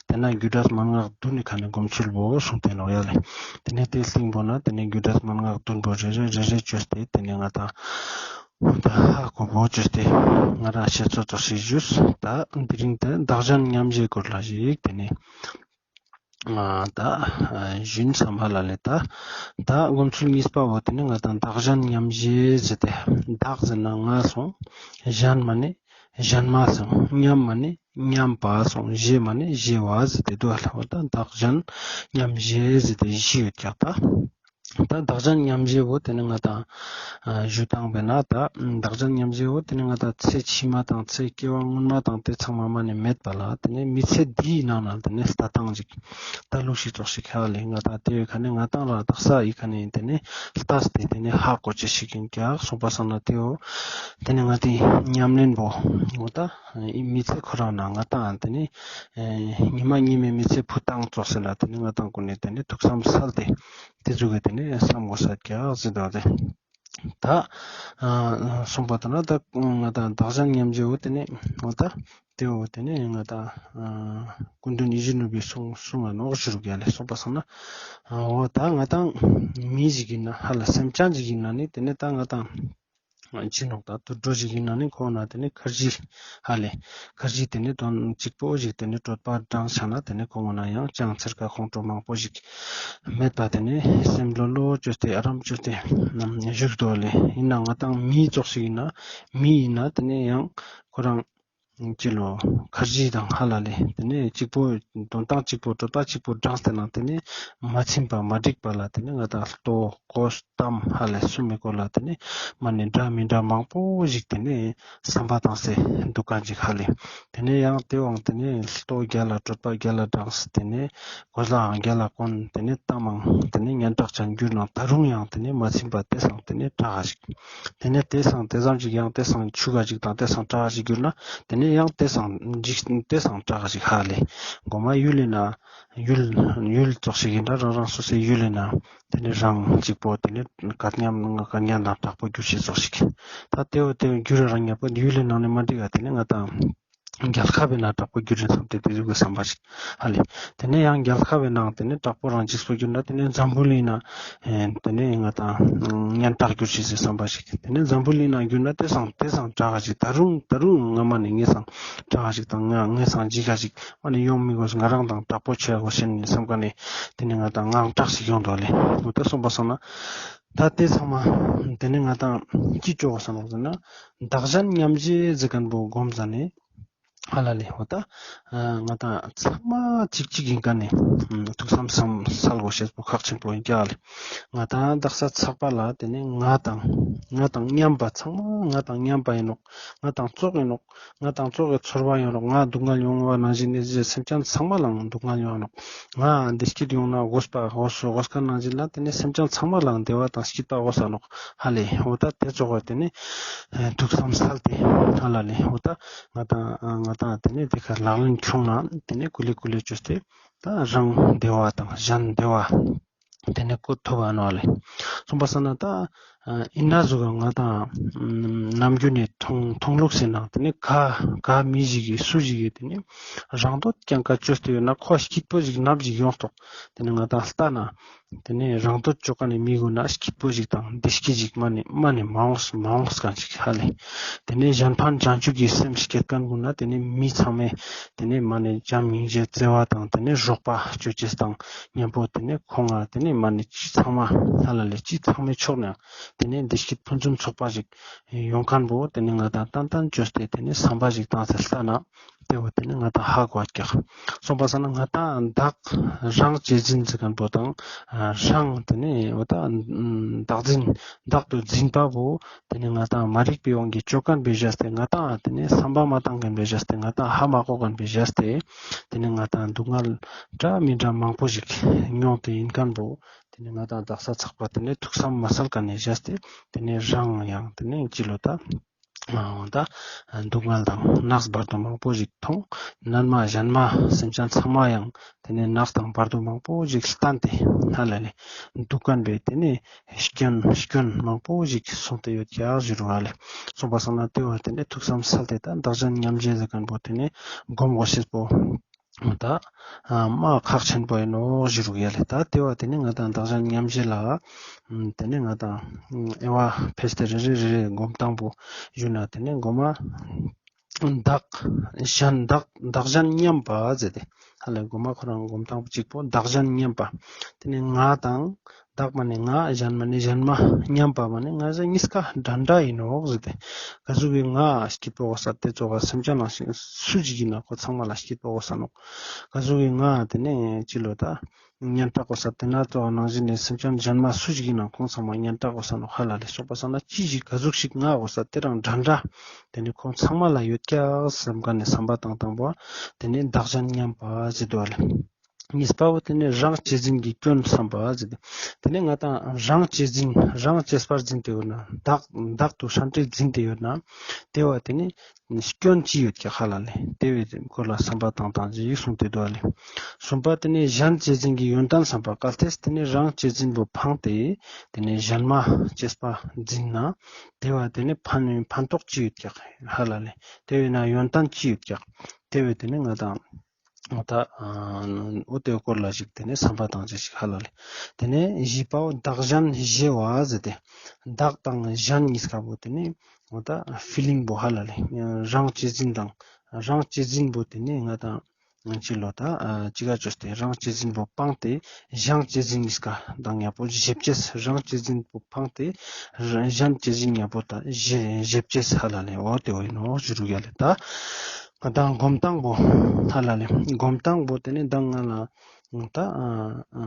དེ་ན་རྒྱུ་འབྲས་མན་ངག་བདུན་ནི་ཁ་ནས་སྒོམ་ཚུལ་བོ་གསུང་དེ་ནོ་ཡ་ལེ། དེ་ནས་དེ་སྟིང་བོ་ན་དེ་ནས་རྒྱུ་འབྲས་མན་ངག་བདུན་བོ་རེ་རེ་རེ་རེ་བཅོས་ཏེ་དེ་ནས་ང་དང་ད་ཧ་གོ་བོ་བཅོས་ཏེ་ང་རང་བཤད་ཚོད་ཙོགས་ཤིག་ཞུས། ད་འདི་རིང་དེ་བདག་གཞན་མཉམ་བརྗེའི་སྐོར་ལ་ཞིག་དེ་ནས་ད་ཞུན་བསམ་པ་ལ་ལས་ད་ད་སྒོམ་ཚུལ་གཉིས་པ་བོ་དེ་ནས་ང་དང་བདག་གཞན་མཉམ་བརྗེ་ཟེར་ཏེ་བདག་ཟེར་ན་ང་སོང་གཞན་མ་ནི་གཞན་མ་སོང་མཉམ་མ་ནི་མཉམ་པ་སོང་བརྗེ་མ་ནི་བརྗེ་བ་ཟེར་ཏེ་འདུག་ཨ་ལ་བ་ད་བདག་གཞན་མཉམ་བརྗེ་ཟེར་ཏེ་བཞི་ཡོད་ཀྱག་ད། ད་བདག་གཞན་མཉམ་བརྗེ་བོ་དེ་ནི་ང་དང་ཞུ་དང་བས་ན་ད་བདག་གཞན་མཉམ་བརྗེ་བོ་དེ་ནི་ང་དང་ཚེ་ཕྱི་མ་དང་ཚེ་སྐྱེ་བ་སྔོན་མ་དང་དེ་ཚང་མ་མ་ནི་མེད་པ་ལ་དེ་ནི་མི་ཚེ་འདིའི་ནང་ན་དེ་ནི་ལྟ་སྟངས་ཅིག་ད་ལུགས་ཤིག་ཙོགས་ཤིག་ཧ་ལས་ང་དང་དེ་བས་ཁ་ནི་ང་དང་ལ་དག་ས་ཡི་ཁ་ནི་དེ་ནི་ལྟ་སྟེ་དེ་ནི་ཧ་གོ་ཅེས་ཤིག་ཡིན་ཀྱག་སོང་པ་སང་ན་དེའོ་དེ་ནི་ང་དེ་ཉམས་ལེན་བོ་ངོ་ད་མི་ཚེ་ཁོ་རང་ན་ང་དང་དེ་ནི་ཉི་མ་ཉི་མའི་མི་ཚེ་ཕུ་ཏང་ཙོགས་ཟེར་ན་དེ་ནི་ང་དང་ཀུན་ནི་དེ་ནི་ཐུགས་བསམ་སལ་ཏེ། དེ་ཚུ་གི་དེ་ནས་བསམ་དགོས་ས་ཀྱག་ཟེར་དོ་དེ། ད་གསུངས་པ་ད་ན་ད་ང་དང་བདག་གཞན་མཉམ་བརྗེ་བོ་དེ་ནས་འོ་ད་དེ་བོ་དེ་ནས་ང་དང་སྐུ་མདུན་ཡིད་བཞིན་ནོར་བུའི་གསུང་གསུང་ང་ནོག་ཞུ་རུ་ག་ལས་གསུངས་པ་སང་ན་འོ་ད་ང་དང་མི་ཞིག་ཡིན་ན་ཧ་ལ་སེམས་ཅན་ཞིག་ཡིན་ན་ནི་དེ་ནས་ད་ང་དང་ཅི་ནོག་ད་དུད་འགྲོ་ཞིག་ཡིན་ན་ནི་ཁོང་ན་དེ་ནི་ཁར་ཇི་ཧ་ལས་ཁར་ཇི་དེ་ནི་དོན་གཅིག་པོ་ཞིག་དེ་ནི་གྲོད་པ་འགྲངས་ཆ་ན་དེ་ནི་ཁོང་ན་ཡང་ཅང་ཚེར་ཁ་ཁོང་ཁྲོ་མང་པོ་ཞིག་མེད་པ་དེ་ནི་སེམས་ལྷོད་ལྷོད་བཅོས་ཏེ་ཨ་རམ་བཅོས་ཏེ་བཞུགས་དོ་ལེ། ཡིན་ན་ང་དང་མི་ཙོགས་ཤིག་ཡིན་ན་མི་ཡིན་ན་དེ་ནི་ཡང་ཁོ་རང་ཅི་ལོ་ཁར་ཇི་དང་ཧ་ལ་ལེ་དེ་ནི་གཅིག་པོ་དོན་དག་གཅིག་པོ་གྲོད་པ་གཅིག་པོ་འགྲངས་ཏེ་ན་དེ་ནི་མ་ཚིམ་པ་མ་འགྲིག་པ་ལ་དེ་ནི་ང་དང་ལྟོ་གོས་གཏམ་ཧ་ལས་གསུམ་མི་སྐོར་ལ་དེ་ནི་མ་ནི་འདྲ་མི་འདྲ་མང་པོ་ཞིག་དེ་ནི་བསམ་པ་བཏང་སྟེ་འདུག་ག་ཅིག་ཧ་ལས། དེ་ནི་ཡང་དེ་བོ་དེ་ནི་ལྟོ་རྒྱལ་ལ་གྲོད་པ་རྒྱལ་ལ་འགྲངས་དེ་ནི་གོས་ལའང་རྒྱལ་ལ་གོན་དེ་ནི་གཏམ་མང་དེ་ནི་སྙན་གྲགས་ཅན་གྱུར་ན་ད་རུང་ཡང་དེ་ནི་མ་ཚིམ་པ་དེ་སང་དེ་ནི་དྲག་ཞིག་དེ་ནི་དེ་སང་དེ་ཙམ་ཞིག་ཡང་དེ་སང་ཆུ་ག་ཅིག་དང་དེ་སང་དྲག་ཞིག་གྱུར་ན་དེ་ནི། ཡང་དེ་སང་འཇིག་དེ་སང་དྲག་ཞིག་ཧ་ལེ། གོ་མ་ཡུལ་ལི་ན་ཡུལ་ཡུལ་ཙོགས་ཤིག་ཡིན་ན་རང་རང་སོ་སོའི་ཡུལ་ལི་ན་དེ་ནི་རང་གཅིག་པོ་དེ་ནི་ག་མཉམ་ག་མཉམ་དང་དྲག་པོ་འགྱུར་ཤེས་ཙོགས་ཤིག་ད་དེ་བོ་དེ་འགྱུར་རང་ཉག་པོ་ཡུལ་ལི་ནང་ནས་མ་འགྲིག་ག་དེ་ནི་ང་དང་རྒྱལ་ཁབ་བི་ནང་དྲག་པོ་འགྱུར་རེད་བསམ་སྟེ་དེ་ཟུག་གི་བསམ་པ་ཞིག་ཧ་ལེ། དེ་ནས་ཡང་རྒྱལ་ཁབ་བི་ནང་དེ་ནས་དྲག་པོ་རང་འཇིགས་པོ་འགྱུར་ན་དེ་ནས་འཛམ་བུ་གླིང་ན་ཨེ་དེ་ནས་ང་དང་སྙན་གྲགས་འགྱུར་ཞིག་ཟེར་བསམ་པ་ཞིག་དེ་ནས་འཛམ་བུ་གླིང་ན་འགྱུར་ན་དེ་སང་དེ་སང་དྲག་ཞིག་ད་རུང་ད་རུང་ང་མ་ནས་ངའི་སང་དྲག་ཞིག་དང་ང་ངའི་སང་འཇིགས་ཞིག་མ་ནས་ཡོང་མི་དགོས། ང་རང་དང་དྲག་པོ་ཆེ་དགོས་ཤེས་ནས་བསམ་ཀ་ནས་དེ་ནས་ང་དང་དངངས་སྐྲག་ཞིག་ཡོང་འདུག་ལེ། འོ་ད་སོང་པ་སང་ན་ད་དེ་ཚང་མ་དེ་ནས་ང་དང་ཅི་ཅོ་དགོས་བསམ་ནོག་ཟེར་ན་བདག་གཞན་མཉམ་བརྗེ་ཟེར་མཁན་པོ་སྒོམ་ཟ་ནས་ཧ་ལ་ལེ། འོ་ད་ང་དང་ཚང་མ་གཅིག་གཅིག་ཡིན་ཀ་ནས་ཐུགས་བསམ་བསམ་སལ་དགོས་ཤེས་པོ་ཁག་ཆེན་པོ་ཡིན་ཀྱག་ལེ། ང་དང་བདག་ས་ཚགས་པ་ལ་དེ་ནས་ང་དང་ང་དང་མཉམ་པ་ཚང་མ་ང་དང་མཉམ་པ་ཡིན་ནོག་ང་དང་ཙོགས་ཡིན་ནོག་ང་དང་ཙོགས་ཀྱི་ཚོར་བ་ཡོང་ནོག་ང་སྡུག་བསྔལ་ཡོང་བ་ནང་བཞིན་ནི་སེམས་ཅན་ཚང་མ་ལའང་སྡུག་བསྔལ་ཡོང་ནོག་ང་བདེ་སྐྱིད་ཡོང་ན་དགོས་པ་དགོས་སོ་དགོས་ཀ་ནང་བཞིན་ལ་དེ་ནས་སེམས་ཅན་ཚང་མ་ལའང་བདེ་བ་དང་སྐྱིད་པ་དགོས་ས་ནོག་ཧ་ལེ། འོ་ད་དེ་ཙོགས་པ་དེ་ནས་ཐུགས་བསམ་སལ་ཏེ་ཧ་ལ་ལེ། འོ་ད་ང་དང་ང་དང་དེ་ནས་དེ་ཁར་ལག་ལེན་ཁྱོང་ན་དེ་ནས་ཀུ་ལེ་ཀུ་ལེ་བཅོས་ཏེ་ད་རང་བདེ་བ་དང་གཞན་བདེ་བ་དེ་ནས་བཀོད་ཐུབ་བ་ནོག་ལེ། སོང་པ་སང་ན་ད་ཨིན་ན་ཟུག་ག་ང་དང་ནམ་རྒྱུན་ནས་མཐོང་མཐོང་ལུགས་ཟེར་ན་དེ་ནས་ག་ག་མི་ཞིག་གིས་སུ་ཞིག་གིས་དེ་ནས་རང་འདོད་རྐྱང་ཀ་བཅོས་ཏེ་ཡོད་ན་ཁོ་སྐྱིད་པོ་ཞིག་ནམ་ཞིག་ཡོང་ཐོག་དེ་ནས་ང་དང་ལྟ་ན། དེ་ནས་རང་འདོད་བཅོ་ཀ་ནས་མི་དགོས་ན་སྐྱིད་པོ་ཞིག་དང་བདེ་སྐྱིད་ཞིག་མ་ནས་མ་ནས་མ་འོངས་མ་འོངས་གང་ཞིག་ཧ་ལེ། དེ་ནས་གཞན་ཕན་བྱང་ཆུབ་ཀྱི་སེམས་སྐྱེད་མཁན་དགོས་ན་དེ་ནས་མི་ཚང་མས་དེ་ནས་མ་ནས་བྱམས་སྙིང་རྗེ་བརྩེ་བ་དང་དེ་ནས་རོགས་པ་བཅོ་ཅེས་དང་མཉམ་པོ་དེ་ནས་ཁོང་ང་དེ་ནས་མ་ནས་ཅི་ཚང་མ་ཧ་ལ་ལེ་ཅི་ཚང་མའི་ཕྱོགས་ནས་དེ་ནས་བདེ་སྐྱིད་ཕུན་སུམ་ཚོགས་པ་ཞིག་ཡོང་མཁན་པོ་དེ་ནས་ང་དང་ཏན་ཏན་བཅོས་ཏེ་དེ་ནས་བསམ་པ་ཞིག་བཏང་སྟེ་ལྟ་ན། དེ་བོ་དེ་ནི་ང་དང་ཧ་གོ་ཀྱག་སོང་པ་སང་ན་ང་དང་བདག་རང་གཅེས་འཛིན་ཟེར་མཁན་པོ་དང་རང་དེ་ནི་འོ་ད་བདག་འཛིན་བདག་ཏུ་འཛིན་པ་བོ་དེ་ནི་ང་དང་མ་རིག་པའི་དབང་གིས་བཅོ་མཁན་པའི་བཞག་སྟེ་ང་དང་དེ་ནི་བསམ་པ་མ་བཏང་མཁན་པའི་བཞག་སྟེ་ང་དང་ཧ་མ་གོ་མཁན་པའི་བཞག་སྟེ་དེ་ནི་ང་དང་སྡུག་བསྔལ་འདྲ་མི་འདྲ་མང་པོ་ཞིག་མྱོང་སྟེ་ཡིན་མཁན་པོ་དེ་ནི་ང་དང་བདག་ས་ཚགས་པ་དེ་ནི་ཐུགས་བསམ་མ་སལ་མཁན་ནི་བཞག་སྟེ་དེ་ནི་རང་ཡང་དེ་ནི་ཅི་ལོ་ད། ད་སྡུག་བསྔལ་དང་ནགས་བར་དོ་མང་པོ་ཞིག་མཐོང་། ནར་མ་གཞན་མ་སེམས་ཅན་ཚང་མ་ཡང་དེ་ནས་ནགས་དང་བར་དོ་མང་པོ་ཞིག་བསྟན་ཏེ་ཧ་ལ་ལེ་འདུག་མཁན་པའི་དེ་ནས་སྐྱོན་སྐྱོན་མང་པོ་ཞིག་གསུངས་ཏེ་ཡོད་ཀྱག་ཞུ་རུ་བ་ལེ། གསུངས་པ་སང་ན་དེ་བར་དེ་ནས་ཐུགས་བསམ་སལ་ཏེ་ད་བདག་གཞན་མཉམ་བརྗེ་ཟེར་མཁན་པོ་དེ་ནས་སྒོམ་དགོས་ཤེས་པོ། ད་མ་ཁག་ཆེན་པོ་ཡིན་ནོག་ཞུ་རུ་ཡ་ལེ། ད་དེ་བ་དེ་ནི་ང་དང་བདག་གཞན་མཉམ་བརྗེ་ལ་དེ་ནི་ང་དང་དབྱེ་བ་ཕེས་ཏེ་རེ་རེ་རེ་རེ་སྒོམ་སྟངས་པོ་ཞུ་ན་དེ་ནི་གོ་མ་བདག་གཞན་བདག་བདག་གཞན་མཉམ་པ་ཟེར་ཏེ་ཧ་ལེ་གོ་མ་ཁོ་རང་སྒོམ་སྟངས་པོ་གཅིག་པོ་བདག་གཞན་མཉམ་པ་དེ་ནི་ང་དང་བདག་མ་ནི་ང་གཞན་མ་ནི་གཞན་མ་མཉམ་པ་མ་ནི་ང་གཞན་གཉིས་ཀ་འདྲ་འདྲ་ཡིན་ནོག་ཟེར་ཏེ་ག་ཟུག་གི་ང་སྐྱིད་པོ་གོ་ས་དེ་ཙོགས་སེམས་ཅན་ནང་བཞིན་སུ་ཞིག་ཡིན་ན་ཁོ་ཚང་མ་ལ་སྐྱིད་པོ་གོ་ས་ནོག་ག་ཟུག་གི་ང་དེ་ནས་ཅི་ལོ་ད་སྙན་གྲགས་གོ་ས་དེ་ན་ཙོགས་ནང་བཞིན་ནས་སེམས་ཅན་གཞན་མ་སུ་ཞིག་ཡིན་ན་ཁོང་ཚང་མ་སྙན་གྲགས་གོ་ས་ནོག་ཧ་ལ་ལེ། གསུངས་པ་སང་ན་ཅི་ཞིག་ག་ཟུག་ཞིག་ང་གོ་ས་དེ་རང་འདྲ་འདྲ་དེ་ནས་ཁོང་ཚང་མ་ལ་ཡོད་ཀྱག་བསམ་མཁན་ནས་བསམ་པ་བཏང་བཏང་པོ་དེ་ནས་བདག་གཞན་མཉམ་པ་ཟེར་དུག་ལེ། གཉིས་པ་བོ་དེ་ནས་རང་གཅེས་འཛིན་གྱི་སྐྱོན་བསམ་པ་ཟེར་ཏེ། དེ་ནས་ང་དང་རང་གཅེས་འཛིན་རང་གཅེས་པར་འཛིན་ཏེ་ཡོད་ན་བདག་བདག་ཏུ་ཧྲན་ཏེ་འཛིན་ཏེ་ཡོད་ན་དེ་བ་དེ་ནས་སྐྱོན་ཅི་ཡོད་ཀྱག་ཧ་ལ་ལེ། དེ་བའི་སྐོར་ལ་བསམ་པ་བཏང་བཏང་ཅིག་གསུངས་ཏེ་འདུག་ལེ། གསུམ་པ་དེ་ནས་གཞན་གཅེས་འཛིན་གྱི་ཡོན་ཏན་བསམ་པ། གལ་ཏེ་དེ་ནས་རང་གཅེས་འཛིན་པོ་ཕངས་ཏེ་དེ་ནས་གཞན་མ་གཅེས་པ་འཛིན་ན་དེ་བ་དེ་ནས་ཕན་ཕན་ཐོགས་ཅི་ཡོད་ཀྱག་ཧ་ལ་ལེ། དེ་བས་ན་ཡོན་ཏན་ཅི་ཡོད་ཀྱག་དེ་བས་དེ་ནས་ང་དང་འོ་ད་འོ་དེའི་སྐོར་ལ་ཞིག་དེ་ནས་བསམ་པ་བཏང་ཅིག་ཞིག་ཧ་ལ་ལེ། དེ་ནས་བཞི་པའོ་བདག་གཞན་བརྗེ་བ་ཟེར་ཏེ། བདག་དང་གཞན་གཉིས་ཀ་བོ་དེ་ནས་འོ་ད་ཕི་ལིང་བོ་ཧ་ལ་ལེ། རང་གཅེས་འཛིན་དང་རང་གཅེས་འཛིན་བོ་དེ་ནས་ང་དང་ཅི་ལོ་ད་ཅི་ག་བཅོས་ཏེ་རང་གཅེས་འཛིན་བོ་སྤངས་ཏེ་གཞན་གཅེས་འཛིན་གཉིས་ཀ་དང་ཉམ་པོ་བརྗེ་ཅེས། རང་གཅེས་འཛིན་བོ་སྤངས་ཏེ་གཞན་གཅེས་འཛིན་ཉམ་པོ་དང་བརྗེ་བརྗེ་ཅེས་ཧ་ལ་ལེ། འོ་དེ་བོ་ཡིན་ནོག་ཞུ་རུ་ཡ་ལེ། ད་ང་དང་སྒོམ་སྟངས་པོ་ཧ་ལ་ལེ། སྒོམ་སྟངས་པོ་དེ་ནི་མདང་ང་ལ་ད་ཨ་ཨ་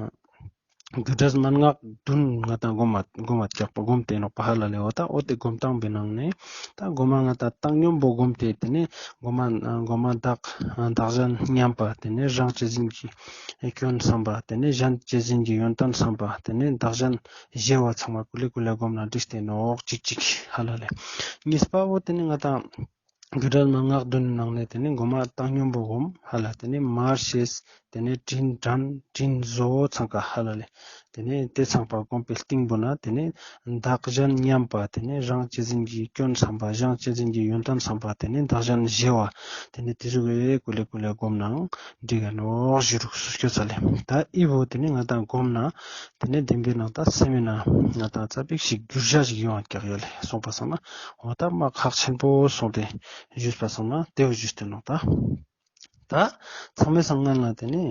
རྒྱུ་འབྲས་མན་ངག་བདུན་ང་དང་སྒོམ་མ་སྒོམ་མ་ཀྱག་པ་སྒོམ་སྟེ་ནོག་པ་ཧ་ལ་ལེ། འོ་ད་འོ་དེ་སྒོམ་སྟངས་པའི་ནང་ནས་ད་སྒོམ་མ་ང་དང་བཏང་སྙོམས་པོ་སྒོམ་སྟེ་དེ་ནས་སྒོམ་མ་སྒོམ་མ་བདག་བདག་གཞན་མཉམ་པ་དེ་ནས་རང་གཅེས་འཛིན་གྱི་སྐྱོན་བསམ་པ། དེ་ནས་གཞན་གཅེས་འཛིན་གྱི་ཡོན་ཏན་བསམ་པ། དེ་ནས་བདག་གཞན་བརྗེ་བ་ཚང་མ་ཀུ་ལེ་ཀུ་ལེ་སྒོམ་ན་འགྲིག་སྟེ་ནོག་ཅིག་ཅིག་ཧ་ལ་ལེ། གཉིས་པ་བོ་དེ་ནས་ང་དང་ རྒྱུད་གྲྭ་མན་ངག་བདུན་ནང་ནེ་ཏེ་ནེ་གོ་མ་བཏང་སྙོམས་པོ་སྒོམ་ཧ་ལ། ཏེ་ནེ་མར་ཤེས། ཏེ་ནེ་དྲིན་དྲན། དྲིན་གཟོ་ཚང་ཀ་ཧ་ལ་ལེ། ཏེ་ནེ་ཏེ་ཚང་པ་སྒོམ་པའི་སྟེང་པོ་ན་ཏེ་ནེ་བདག་གཞན་མཉམ་པ། ཏེ་ནེ་རང་གཅེས་འཛིན་གྱི་སྐྱོན་བསམ་པ། གཞན་གཅེས་འཛིན་གྱི་ཡོན་ཏན་བསམ་པ། ཏེ་ནེ་བདག་གཞན་བརྗེ་བ། ཏེ་ནེ་ཏེ་ཟུག་གི་ཀུ་ལེ་ཀུ་ལེ་སྒོམ་ནའང་འགྲིག་ག་ནོག་ཞུ་རུག་སུ་སྐྱོ་ཚ་ལེ། ད་འི་བོ་ཏེ་ནེ་ང་དང་སྒོམ་ན་ཏེ་ནེ་བདེན་པའི་ནང་ད་སེམས་མེད་ན་ང་དང་ཙ་པིག་ཞིག་འགྱུར་བ་ཞིག་ཡོང་བ་ཀྱག་ཡོད་ལེ། སོང་པ་སང་ན་འོ་ད་མ་ཁག་ཆེན་པོ་སོང་སྟེ་ཞུས་པ་སང་ན་ཏེ་བོ་ཞུས་ཏེ་ནོག་ད། ད་ཚང་མའི་སང་སྔན་ལ་ཏེ་ནེ་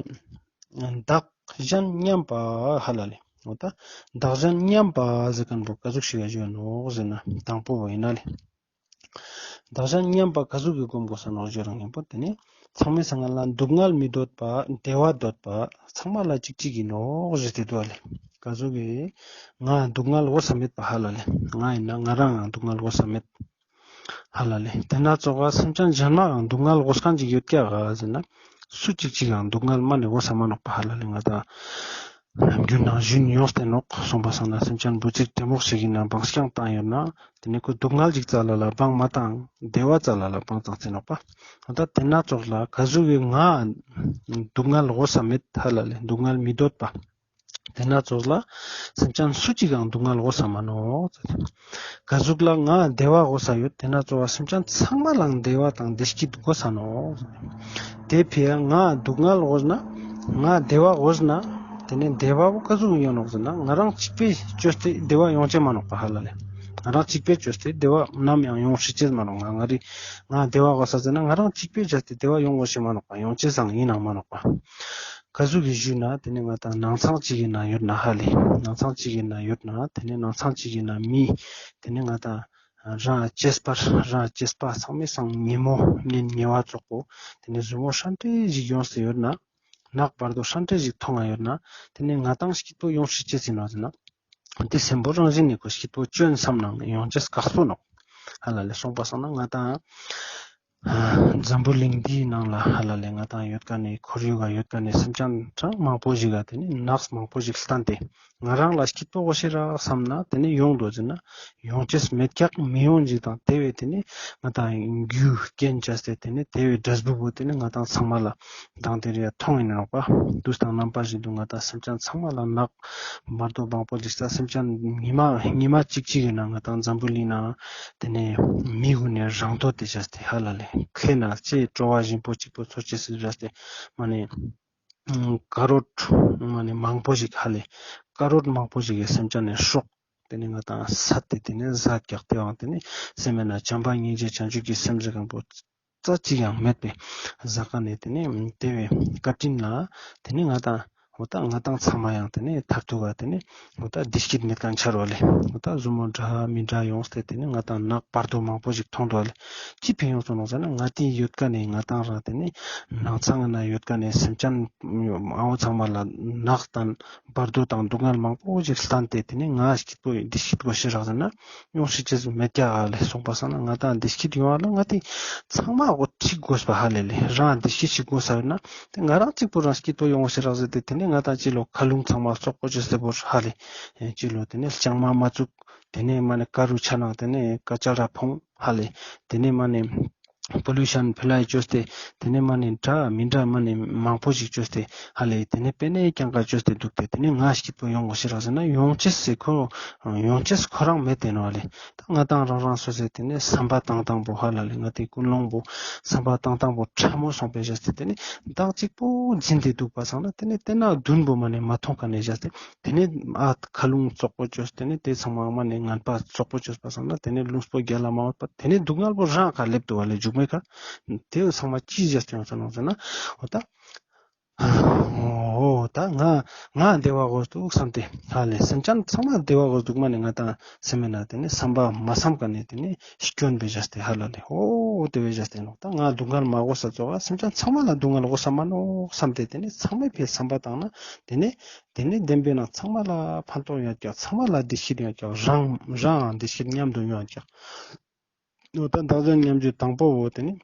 བདག་གཞན་མཉམ་པ་ཧ་ལ་ལེ། འོ་ད་བདག་གཞན་མཉམ་པ་ཟེར་ཁན་བོ་ཀ་ཟུག་ཞིག་ག་ཞུ་ནོག་ཟེར་ན་དང་པོ་བོ་ཨིན་ན་ལེ། བདག་གཞན་མཉམ་པ་ཀ་ཟུག་གི་སྒོམ་དགོས་ས་ནོག་ཞུ་རང་ཉམ་པོ་ཏེ་ནེ་ཚང་མའི་སང་སྔན་ལ་སྡུག་བསྔལ་མི་འདོད་པ། བདེ་བ་འདོད་པ། ཚང་མ་ལ་གཅིག་གཅིག་ཨིན་ནོག་ཞུས་ཏེ་འདུག་ལེ། ཀ་ཟུག་གི་ང་སྡུག་བསྔལ་གོ་ས་མེད་པ་ཧ་ལ་ལེ། ང་ཨིན་ན་ང་རང་ང་སྡུག་བསྔལ་གོ་ས་མེད་ཧ་ལ་ལེ། ཏེ་ན་ཙོགས་ཀ་སེམས་ཅན་གཞན་མའང་སྡུག་བསྔལ་གོ་ས་ཁན་ཅིག་ཡོད་ཀྱག་ག་ཟེར་ན་སུ་གཅིག་གཅིག་ཡང་སྡུག་བསྔལ་མ་ནེ་གོ་ས་མ་ནོག་པ་ཧ་ལ་ལེ། ང་དང་རྒྱུན་ནང་ཞུན་ཡོངས་ཏེ་ནོག། སོང་པ་སང་ན་སེམས་ཅན་བུ་ཚིག་དྲེ་མོག་ཞིག་ཨིན་ན་བང་སྐྱང་བཏང་ཡོད་ན་ཏེ་ནེ་ཁོ་སྡུག་བསྔལ་ཅིག་ཙལ་ལ་བང་མ་བཏང་བདེ་བ་ཙལ་ལ་བང་བཏང་ཅེ་ནོག་པ། ད་ཏེ་ན་ཙོགས་ལ་ཀ་ཟུག་གི་ང་སྡུག་བསྔལ་གོ་ས་མེད་ཧ་ལ་ལེ། སྡུག་བསྔལ་མི་འདོད་པ། ཏེ་ན་ཙོགས་ལ་སེམས་ཅན་སུ་གཅིག་ཡང་སྡུག་བསྔལ་གོ་ས་མ་ནོག། ཀ་ཟུག་ལ་ང་བདེ་བ་གོ་ས་ཡོད། ཏེ་ན་ཙོགས་ལ་སེམས་ཅན་ཚང་མ་ལའང་བདེ་བ་དང་བདེ་སྐྱིད་གོ་ས་ནོག། ཏེ་ཕི་ཡ་ང་སྡུག་བསྔལ་གོ་ན་ང་བདེ་བ་གོ་ན་ཏེ་ནེ་བདེ་བ་བོ་ཀ་ཟུག་ཡོང་ནོག་ཟེར་ན་ང་རང་གཅིག་པོས་ཅོས་ཏེ་བདེ་བ་ཡོང་ཅེས་མ་ནོག་པ་ཧ་ལ་ལེ། ང་རང་གཅིག་པོས་ཅོས་ཏེ་བདེ་བ་ནམ་ཡང་ཡོང་ཤེས་ཅེས་མ་ནོག། ང་ང་རི་ང་བདེ་བ་གོ་ས་ཟེར་ན་ང་རང་གཅིག་པོས་ཅོས་ཏེ་བདེ་བ་ཡོང་གོ་ཤེས་མ་ནོག་པ། ཡོང་ཅེས་སང་ཨིན་ནང་མ་ནོག་པ། ཀ་ཟུག་གི་ཞུས་ན་ཏེ་ནེ་ང་དང་ནང་ཚང་གཅིག་གི་ནང་ཡོད་ན་ཧ་ལེ། ནང་ཚང་གཅིག་གི་ནང་ཡོད་ན་ཏེ་ནེ་ནང་ཚང་གཅིག་གི་ནང་མི་ཏེ་ནེ་ང་དང་རང་གཅེས་པར་རང་གཅེས་པ་ཚང་མའི་སང་ཉེ་མོ་ཉེ་ཉེ་བ་ཙོགས་པོ་ཏེ་ནེ་ཟུར་མོ་ཧྲན་ཏེ་ཞིག་ཡོངས་ཏེ་ཡོད་ན་ནག་བར་དོ་ཧྲན་ཏེ་ཞིག་ཐོང་ང་ཡོད་ན་ཏེ་ནེ་ང་དང་སྐྱིད་པོ་ཡོང་ཤེས་ཅེས་ཨིན་ནོག་ཟེར་ན། ཏེ་སེམས་པོ་རང་བཞིན་ནེ་ཁོ་སྐྱིད་པོ་ཅོན་བསམ་ནང་ཡོང་ཅེས་ཀག་སྤོ་ནོག་ཧ་ལ་ལེ། སོང་པ་སང་ན་ང་དང་འཛམ་བུ་གླིང་འདིའི་ནང་ལ་ཧ་ལ་ལེ་ང་དང་ཡོད་ཀ་ནེ་ཁོར་ཡུག་ག་ཡོད་ཀ་ནེ་སེམས་ཅན་གྲངས་མང་པོ་ཞིག་ག་ཏེ་ནེ་ནགས་མང་པོ་ཞིག་ལྟན་ཏེ་ང་རང་ལ་སྐྱིད་པོ་གོ་ཤེས་རག་བསམ་ན་ཏེ་ནེ་ཡོང་དོ་ཟེར་ན་ཡོང་ཅེས་མེད་ཀྱག་མི་ཡོང་ཅིག་དང་ཏེ་བས་ཏེ་ནེ་ང་དང་རྒྱུ་རྐྱེན་བྱས་ཏེ་ཏེ་ནེ་ཏེ་བས་འབྲས་བུ་བོ་ཏེ་ནེ་ང་དང་ཚང་མ་ལ་དང་ཏེ་རེ་ཐོང་ཨིན་ནོག་པ། དུས་དང་རྣམ་པ་བཞིན་དུ་ང་དང་སེམས་ཅན་ཚང་མ་ལ་ནག་བར་དོ་མང་པོ་ཞིག་ས་སེམས་ཅན་ཉི་མ་ཉི་མ་གཅིག་གཅིག་གི་ནང་ང་དང་འཛམ་བུ་གླིང་ནང་ཏེ་ནེ་མི་གུན་ནེ་རང་དོ་ཏེ་བྱས་ཏེ་ཧ་ལ་ལེ་ཁེ་ན་ཅེ་སྤྲོ་བ་ཞིམ་པོ་གཅིག་པོ་ཚོར་ཅེས་སི་བྱས་ཏེ་མ་ནེ་ཀ་རོད་མ་ནེ་མང་པོ་ཞིག་ཧ་ལེ་ཀ་རོད་མང་པོ་ཞིག་གི་སེམས་ཅན་ནེ་སྲོག་ཏེ་ནེ་ང་དང་སད་དེ་ཏེ་ནེ་ཟ་ཀྱག་ཏེ་བང་ཏེ་ནེ་སེམས་མེད་ན་བྱམས་པ་སྙིང་རྗེ་བྱང་ཆུབ་ཀྱི་སེམས་ཟེར་ཁན་པོ་རྩ་གཅིག་ཡང་མེད་པའི་ཟ་ཀ་ནེ་ཏེ་ནེ་ཏེ་བའི་བཀའ་དྲིན་ལ་ཏེ་ནེ་ང་དང་འོ་ད་ང་དང་ཚང་མ་ཡང་ཏེ་ནེ་མཐར་ཐུག་ག་ཏེ་ནེ་འོ་ད་བདེ་སྐྱིད་མེད་ཁན་ཆ་རོ་ལེ། འོ་ད་ཟུར་མོ་འདྲ་མི་འདྲ་ཡོངས་ཏེ་ཏེ་ནེ་ང་དང་ནག་བར་དོ་མང་པོ་ཞིག་ཐོང་དོ་ལེ། ཅི་ཕི་ཡོངས་སོང་ནོག་ཟེར་ན་ང་ཏི་ཡོད་ཀ་ནེ་ང་དང་རང་ཏེ་ནེ་ནང་ཚང་ན་ཡོད་ཀ་ནེ་སེམས་ཅན་ཨ་བོ་ཚང་མ་ལ་ནག་དང་བར་དོ་དང་སྡུག་བསྔལ་མང་པོ་ཞིག་ལྟན་ཏེ་ཏེ་ནེ་ང་སྐྱིད་པོ་བདེ་སྐྱིད་གོ་ཤེས་རག་ཟེར་ན་ཡོང་ཤེས་ཅེས་མེད་ཀྱག་ལེ། སོང་པ་སང་ན་ང་དང་བདེ་སྐྱིད་ཡོང་བ་ལ་ང་ཏི་ཚང་མ་འོ་གཅིག་དགོས་པ་ཧ་ལེ་ལེ། རང་བདེ་སྐྱིད་ཞིག་དགོས་ས་ཡོད་ན་ཏེ་ང་རང་གཅིག་པོ་རང་སྐྱིད་པོ་ཡོང་ཤེས་རག་ཟེར་ཏེ་ཏེ་ནེ་ང་དང་ཅི་ལོ་མཁའ་རླུང་ཚང་མ་བཙོག་པོ་ཅོས་ཏེ་བོར་ཧ་ལེ། ཅི་ལོ་ཏེ་ནེ་ལྕང་མ་མ་བཙུགས་ཏེ་ནེ་མ་ནེ་ཀ་རུ་ཆ་ནང་ཏེ་ནེ་ཀ་ཅ་ར་ཕོང་ཧ་ལེ། ཏེ་ནེ་མ་ནེ་པོ་ལུ་ཤན་ཕི་ལ་ཡི་ཅོས་ཏེ་ཏེ་ནེ་མ་ནེ་འདྲ་མི་འདྲ་མ་ནེ་མང་པོ་ཞིག་ཅོས་ཏེ་ཧ་ལེ། ཏེ་ནེ་པེ་ནེ་རྐྱང་ཀ་ཅོས་ཏེ་དུག་སྟེ་ཏེ་ནེ་ང་སྐྱིད་པོ་ཡོང་གོ་ཤེས་རག་ཟེར་ན་ཡོང་ཅེས་སི་ཁོ་ཡོང་ཅེས་ཁོ་རང་མེད་དེ་ནོག་ལེ། ད་ང་དང་རང་རང་སོ་སོའི་ཏེ་ནེ་བསམ་པ་བཏང་སྟངས་པོ་ཧ་ལ་ལེ། ང་ཏི་ཀུན་སློང་པོ་བསམ་པ་བཏང་སྟངས་པོ་ཕྲ་མོ་སོང་པའི་བྱས་ཏེ་ཏེ་ནེ་བདག་གཅིག་པོ་འཛིན་ཏེ་དུག་པ་སང་ན་ཏེ་ནེ་ཏེ་ན་དུན་པོ་མ་ནེ་མ་ཐོང་ཀ་ནེ་བྱས་ཏེ་ཏེ་ནེ་ཨ་མཁའ་རླུང་བཙོག་པོ་ཅོས་ཏེ་ནེ་ཏེ་ཚང་མ་མ་ནེ་ངན་པ་བཙོག་པོ་ཅོས་པ་སང་ན་ཏེ་ནེ་རླུང་སྤོ་རྒྱལ་ལ་མ་འོད་པ་ཏེ་ནེ་སྡུག་བསྔལ་པོ་རང་ཀ་ལེབ་དུག་པ་ལེ། མཇུག་མའི་ཀ་ཏེ་ཚང་མ་ཅི་བྱས་ཏེ་ཡོང་ས་ནོག་ཟེར་ན་འོ་ད་འོ་ད་ང་ང་བདེ་བ་དགོས་དུག་བསམ་སྟེ་ཧ་ལེ། སེམས་ཅན་ཚང་མ་བདེ་བ་དགོས་དུག་མ་ནེ་ང་དང་སེམས་མེད་ན་ཏེ་ནེ་བསམ་པ་མ་བསམ་ཀ་ནེ་ཏེ་ནེ་སྐྱོན་པའི་བྱས་ཏེ་ཧ་ལ་ལེ། འོ་ཏེ་བའི་བྱས་ཏེ་ནོག་ད་ང་སྡུག་བསྔལ་མ་དགོས་ས་ཙོགས་སེམས་ཅན་ཚང་མ་ལ་སྡུག་བསྔལ་དགོས་ས་མ་ནོག་བསམ་སྟེ་ཏེ་ནེ་ཚང་མའི་ཕི་བསམ་པ་བཏང་ན་ཏེ་ནེ་ཏེ་ནེ་བདེན་པའི་ནང་ཚང་མ་ལ་ཕན་ཐོགས་ཡོད་ཀྱག་ཚང་མ་ལ་བདེ་སྐྱིད་ཡོད་ཀྱག་རང་རང་བདེ་སྐྱིད་མཉམ་དུ་ཡོད་ཀྱག་འོ་ད་བདག་གཞན་མཉམ་བརྗེ་དང་པོ་བོ་ཏེ་ནེ་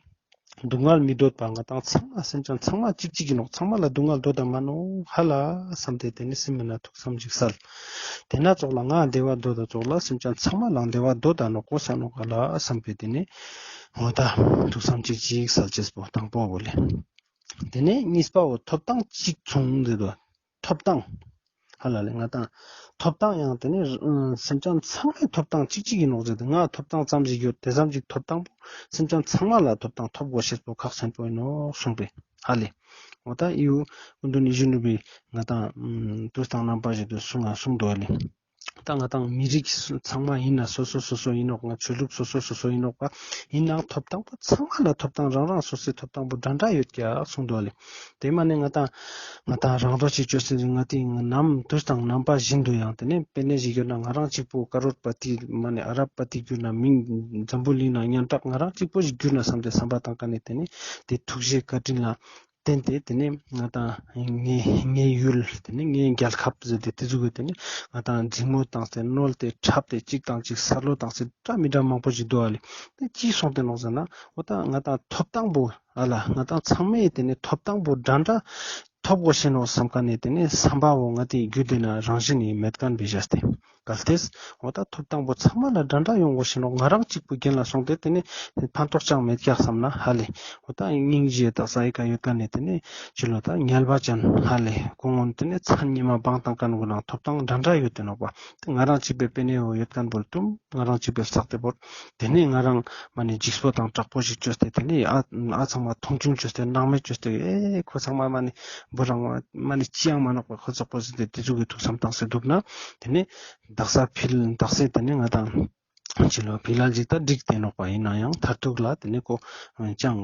སྡུག་བསྔལ་མི་འདོད་པ་ང་དང་ཚང་མ་སེམས་ཅན་ཚང་མ་གཅིག་གཅིག་ཡིན་ནོག། ཚང་མ་ལ་སྡུག་བསྔལ་འདོད་ད་མ་ནོག་ཧ་ལ་བསམ་སྟེ་དེ་ནི་སེམས་མེད་ན་ཐུགས་བསམ་ཅིག་སལ། དེ་ན་ཙོགས་ལ་ང་བདེ་བ་འདོད་ད་ཙོགས་ལ་སེམས་ཅན་ཚང་མ་ལ་བདེ་བ་འདོད་ད་ནོག་གོ་ས་ནོག་ཧ་ལ་བསམ་པའི་དེ་ནི་འོ་ད་ཐུགས་བསམ་ཅིག་ཅིག་སལ་ཅེས་པོ་དང་པོ་བོ་ལེ། དེ་ནས་གཉིས་པ་བོ་ཐོབ་ཐང་གཅིག་མཚུངས་ཟེར་དོ། ཐོབ་ཐང་། ཧ་ལ་ལེ་ང་དང་ཐོབ་ཐང་ཡང་དེ་ནས་ཨ་སེམས་ཅན་ཚང་མའི་ཐོབ་ཐང་གཅིག་གཅིག་ཡིན་ནོག་ཟེར་ཏེ་ང་ཐོབ་ཐང་ཙམ་ཞིག་ཡོད་དེ་ཙམ་ཞིག་ཐོབ་ཐང་པོ་སེམས་ཅན་ཚང་མ་ལ་ཐོབ་ཐང་ཐོབ་དགོས་ཤེས་པོ་ཁག་ཆེན་པོ་ཡིན་ནོག་གསུངས་པས་ཧ་ལེ། འོ་ད་ཡུ་ཀུན་འདུན་ཡིད་བཞིན་ནོར་བུའི་ང་དང་ཨ་དུས་དང་རྣམ་པ་བཞིན་དུ་གསུང་ང་གསུང་དོ་ཧ་ལེ། ད་ང་དང་མི་རིགས་ཚང་མ་ཡིན་ན་སོ་སོ་སོ་སོ་ཡིན་ནོག། ང་ཆོས་ལུགས་སོ་སོ་སོ་སོ་ཡིན་ནོག་པ། ཡིན་ནའང་ཐོབ་ཐང་པོ་ཚང་མ་ལ་ཐོབ་ཐང་རང་རང་སོ་སོའི་ཐོབ་ཐང་པོ་འདྲ་འདྲ་ཡོད་ཀྱག་གསུངས་དོ་ལེ། དེ་མ་ནས་ང་དང་ང་དང་རང་རོ་ཅིག་བཅོས་སེ་ང་དེ་ནམ་དུས་དང་རྣམ་པ་བཞིན་དུ་ཡང་དེ་ནས་དཔེ་ནས་ཞིག་ཡོད་ན་ང་རང་གཅིག་པོ་ཀ་རོར་པ་ཏི་མ་ནས་ཨ་རབ་པ་ཏི་གྱུར་ན་མིང་འཛམ་བུ་གླིང་ན་སྙན་གྲགས་ང་རང་གཅིག་པོ་ཞིག་གྱུར་ན་བསམ་སྟེ་བསམ་པ་བཏང་ཀ་ནས་དེ་ནས་དེ་ཐུགས་རྗེ་བཀའ་དྲིན་ལ། བརྟེན་ཏེ་དེ་ནས་ང་དང་ངའི་ངའི་ཡུལ་དེ་ནས་ངའི་རྒྱལ་ཁབ་ཟེར་ཏེ་དེ་ཟུག་གི་དེ་ནས་ང་དང་འཛིང་མོ་བཏང་སྟེ་གནོད་དེ་འཁྲབ་སྟེ་གཅིག་དང་གཅིག་ས་ལོ་བཏང་སྟེ་འདྲ་མི་འདྲ་མང་པོ་ཞིག་འདུག་ཨ་ལེ། དེ་ཅི་སོང་སྟེ་ནོག་ཟེར་ན་འོ་ད་ང་དང་ཐོབ་ཐང་པོ་ཨ་ལ་ང་དང་ཚང་མས་དེ་ནས་ཐོབ་ཐང་པོ་འདྲ་འདྲ་ཐོབ་དགོས་ཤེས་ནོག་བསམ་ཀ་ནས་དེ་ནས་བསམ་པ་བོ་ང་དེ་རྒྱུད་དེ་ན་རང་བཞིན་ནི་མེད་མཁན་བེ་བཞག་སྟེ། གལ་ཏེ། འོ་ད་ཐོབ་ཐང་པོ་ཚང་མ་ལ་འདྲ་འདྲ་ཡོང་དགོས་ཤེས་ནོག། ང་རང་གཅིག་པུ་རྒྱན་ལ་སོང་སྟེ་དེ་ནི་ཕན་ཐོགས་ཅང་མེད་ཀྱག་བསམ་ན་ཧ་ལེ། འོ་ད་སྙིང་རྗེ་དག་ས་ཡི་ཀ་ཡོད་མཁན་ནི་དེ་ནི་ཅི་ལོ་ད་ངལ་བ་ཅན་ཧ་ལེ་ཁོང་ངོ་དེ་ནི་མཚན་ཉི་མ་བང་བཏང་མཁན་གུན་ནང་ཐོབ་ཐང་འདྲ་འདྲ་ཡོད་དེ་ནོག་པ། དེ་ང་རང་གཅིག་པའི་པེ་ནེ་ཡོད་མཁན་པོ་ལ་དུམ་ང་རང་གཅིག་པའི་ལ་ཚགས་ཏེ་བོར། དེ་ནི་ང་རང་མ་ནི་འཇིགས་པོ་དང་དྲག་པོ་ཞིག་བཅོས་ཏེ་དེ་ནི་ཨ་ཨ་ཚང་མ་མཐོང་ཆུང་བཅོས་ཏེ་སྣང་མེད་བཅོས་ཏེ་ཨེ་ཁོ་ཚང་མ་མ་ནི་བུ་རང་མ་ནི་ཅི་ཡང་མ་ནོག་པ་ཁོ་ཚོགས་པོ་ཟེར་ཏེ་དེ་ཟུག་གི་ཐུགས་བསམ་བཏང་སེ་འདུག་ན། དེ་ནི་དག་ས་ཕིལ་དག་སེ་དེ་ནི་ང་དང་ཅི་ལོ་ཕི་ལ་ལ་ཅིག་ད་འགྲིག་སྟེ་ནོག་པ་ཡིན་ན་ཡང་མཐར་ཐུག་ལ་དེ་ནི་ཁོ་ཅང་